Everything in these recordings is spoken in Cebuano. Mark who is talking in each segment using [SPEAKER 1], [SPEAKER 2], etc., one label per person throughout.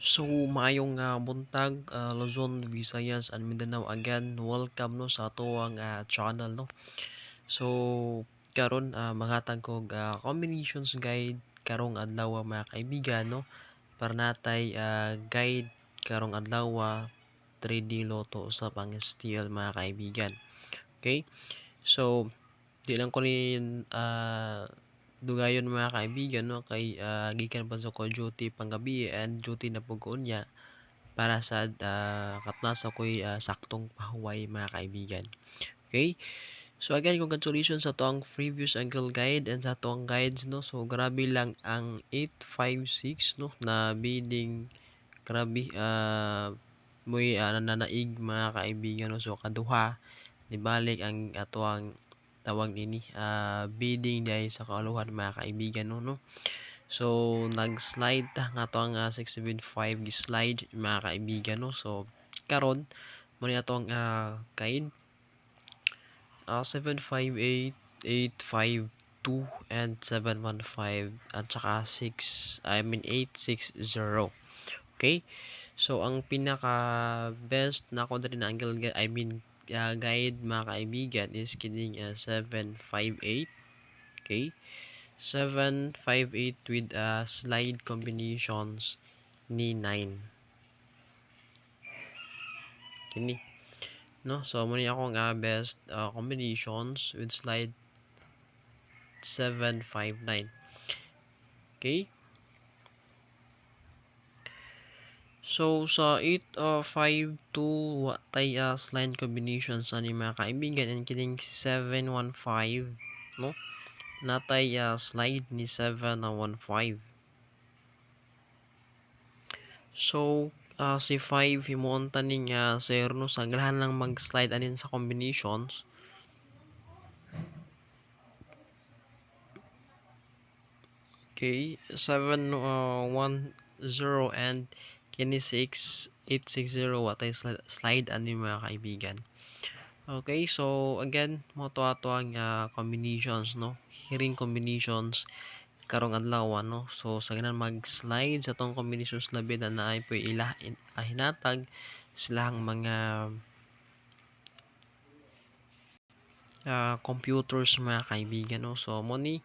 [SPEAKER 1] So maayong buntag, Luzon, Visayas and Mindanao. Again, welcome, no, sa atoang channel, no. So karon, maghatag kog combinations guide karong adlaw, mga kaibigan, no, para natay guide karong adlaw, 3D Lotto usab ang STL, mga kaibigan. Okay? So di lang ko ni dugayon, mga kaibigan, no, kay gikan pa sa ko duty panggabi and duty na pud ko unya para sa katnasa ko'y saktong pahuway, mga kaibigan. Okay? So again, congratulations sa atoang previous angle guide and sa atoang guides, no. So grabe lang ang 856, no, na bidding, grabe, moy nananaig, mga kaibigan, no. So kaduha nibalik ang atoang tawag nini bidding diay sa kauluhan, mga kaibigan, no. So nag-slide ta nga atoang 675 gi-slide, mga kaibigan, no. So karon mo ni atong guide, 758, 852 and 715 at saka 6, I mean 860. Okay? So ang pinaka best na ako diri na angle, I mean guide, mga kaibigan, is kining 758. Okay? 758 with slide combinations ni 9. Kini, no? So mo ni akong best combinations with slide 759. Okay? So sa 8 5 2 wa tay slide combinations ani, mga kaibigan, and kining 715, no, natay slide ni 715. So si 5 himuon ta ning 0, no, sa ganahan lang mag-slide anin sa combinations. Okay, 7 1 0 and kini 6 8 6 0 wa tay slide ani, mga kaibigan. Okay, so again, mo to ato ang combinations, no, hearing combinations karong adlaw, no. So sa ganan mag-slide sa tong combinations, labi na naay po ila hinatag silahang mga computers, mga kaibigan, no. So mo ni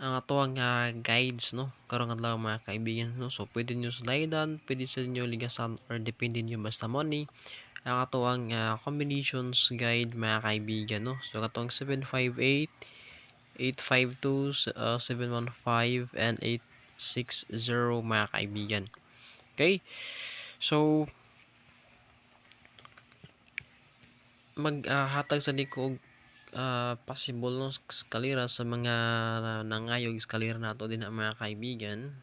[SPEAKER 1] ang atoang guides, no, karong adlaw, mga kaibigan, no. So pwede niyo slidean, pwede sa inyo ligasan or depende niyo, basta mo ni ang atoang combinations guide, mga kaibigan, no. So katong 758, 852, 715 and 860, mga kaibigan. Okay? So maghatag sa ko og possible, no, eskalera sa mga nangayog eskalera nato din, mga kaibigan.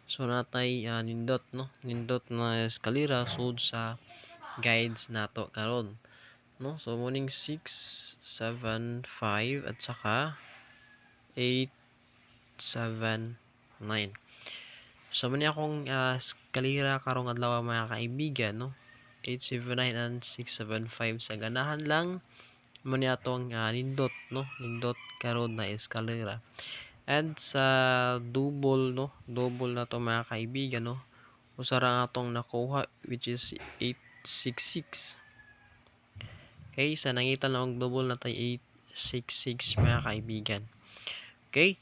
[SPEAKER 1] So natay nindot, no, nindot na eskalera sud sa guides nato karon, no. So morning 6 7 5 at saka 8 7 9. So mani akong eskalera karong adlaw, mga kaibigan, no, 8 7 9 and 6 7 5. Sa ganahan lang mo ni atong nindot, no, nindot karon na eskalera. And sa double, no, double na to, mga kaibigan, no, usa ra atong nakuha, which is 866. Okay, sa nangita na og double na tay 866, mga kaibigan. Okay?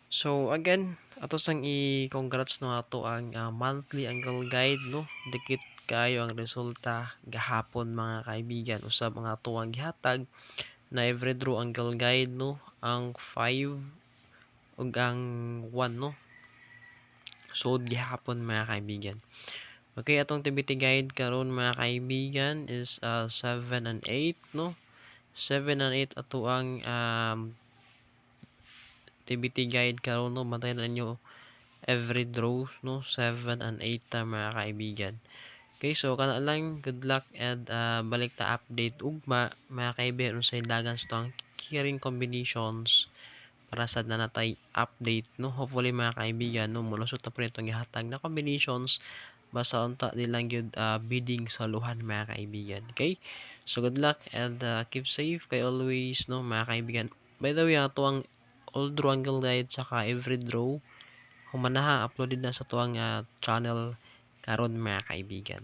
[SPEAKER 1] So again, ato sang i-congrats, no, ato ang monthly angle guide, no. Dikit kayo ang resulta gahapon, mga kaibigan. Usab ang ato ang gihatag na every draw angle guide, no, ang 5 ug ang 1, no. Sud gihapon, mga kaibigan. Okay, atong TBT guide karon, mga kaibigan, is 7 and 8, no. 7 and 8 ato ang TBT guide karon, no. Bantayan ninyo every draw, no, 7 and 8 ta, mga kaibigan. Okay, so kana lang, good luck and balik ta update ugma, mga kaibigan, unsay dagan sa ang hearing combinations para sad na natay update, no. Hopefully, mga kaibigan, no, molusot na po itong gihatag na combinations, basta unta di lang gyud bidding sa luhan, mga kaibigan. Okay? So good luck and keep safe kay always, no, mga kaibigan. By the way, ato ang all draw angle guide saka every draw Humanaha, uploaded na sa tuang channel karon, mga kaibigan.